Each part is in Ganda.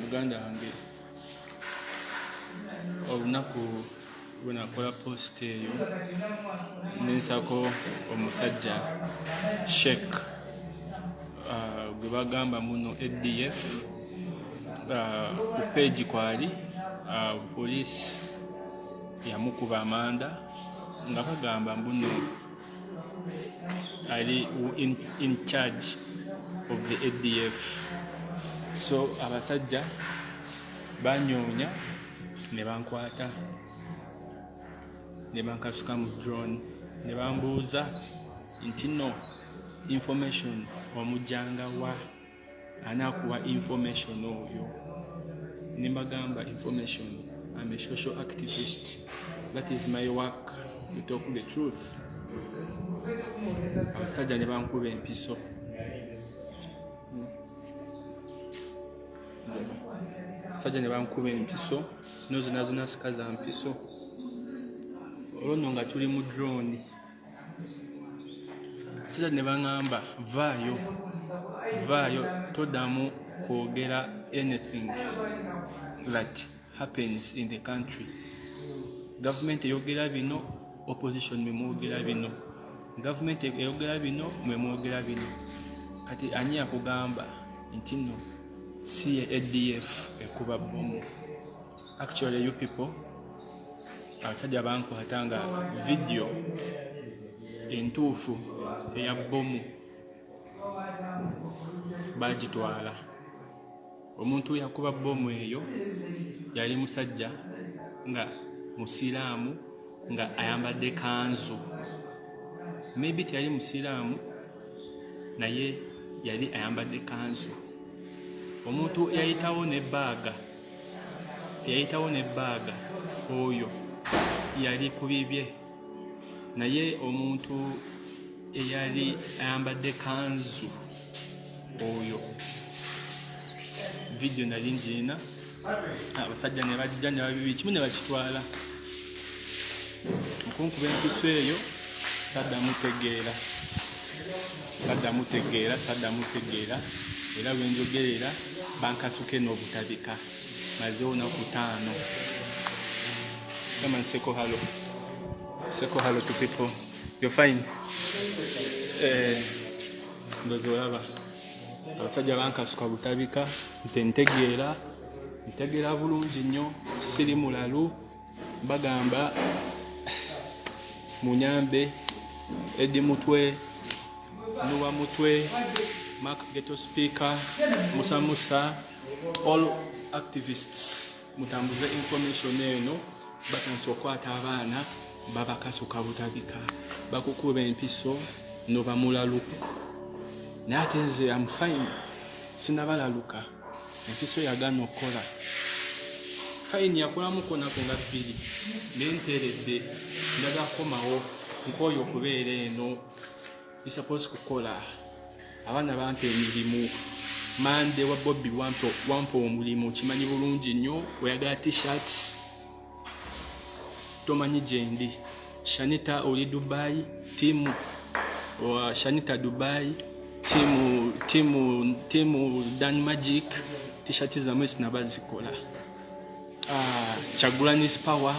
Muganda wange, olunaku lwenakola post eyo nensako omusajja Sheikh gwe bagamba muno ADF ku page kwali police yamukuba amanda nga bagamba mbuno ali in charge of the ADF. So abasajja banyoonya ne bankwata ne bankasuka mu drone ne bambuuza nti no information omujjanga wa, anaakuwa information oyo? Ne mbagamba information, I'm a social activist, that is my work, to talk the truth. Abasajja ne bankuba empiso, abasajja ne bankuba empiso zino zona zona sika za mpiso. Olwo nno nga tuli mu drone, abasajja ne baŋŋamba vaayo, vaayo, toddamu kwogera anything that happens in the country. Gavumenti eyogera bino, opposition mwemwogera bino, gavumenti eyogera bino, mwemwogera bino. Kati ani yakugamba nti no si ye ADF ekuba bbomu? Actually you people, abasajja bankwata nga video entuufu eya bbomu bagitwala. Omuntu yakuba bbomu eyo yali musajja nga musiraamu nga ayambadde kanzu. Maybe teyali musiraamu naye yali ayambadde kanzu. Omuntu yayitawo nebbaaga, yayitawo nebbaaga oyo yali ku bibye, naye omuntu eyali ayambadde kanzu oyo video nali ngirina. Abasajja ne bajja ne babibi kimu ne bakitwala. Okunkuba empiso eyo saddamu tegeera, saddamu tegeera, saddamu tegeera. Era lwenjogerera bankasuke n'obutabika, mazeewo naku 5. Come and say hello. Say hello to people. You're fine. Ndozi olaba abasajja bankasuka butabika. Nze ntegeera, ntegeera bulungi nnyo, siri mulalu. Bagamba munyambe, Edi Mutwe, Nuwa Mutwe, Mark Ghetto Speaker, Musa Musa, all activists, mutambuze information eno. Batandise okukwata abaana, babakasuka butabika, bakukuba empiso nobamulalu. Naye ate nze am fine, sinabalaluka. Empiso yagaana okukola fine, yakolamuko naku nga 2, naye nteredde, njagala kukomawo, nkooyo okubeera eno. Suppose kukola, abaana bampa emirimu. Mande wa Bobby wampa omulimu, kimanyi bulungi nnyo. Oyagala T-shirts, tomanyi gyendi. Shanita oli Dubai, tiimu Shanita Dubai, tiimu tiimu tiimu Dan Magic, T-shirt zammwe sinabazikola. Kyagulanis Power,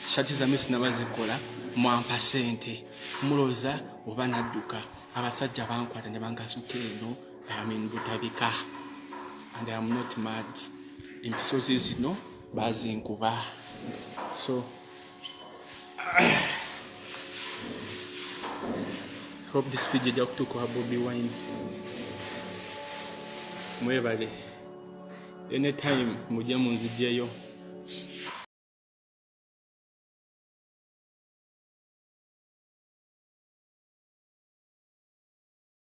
T-shirt zammwe sinabazikola. Mwampa sente, muloza oba nadduka. Abasajja bankwata ne bankasuka eno. I am in butabika and I am not mad. Empiso ze zino bazinkuba. So hope this video ejja kutuuka wa Bobi Wine. Mwebale, anytime mujje munzijeyo.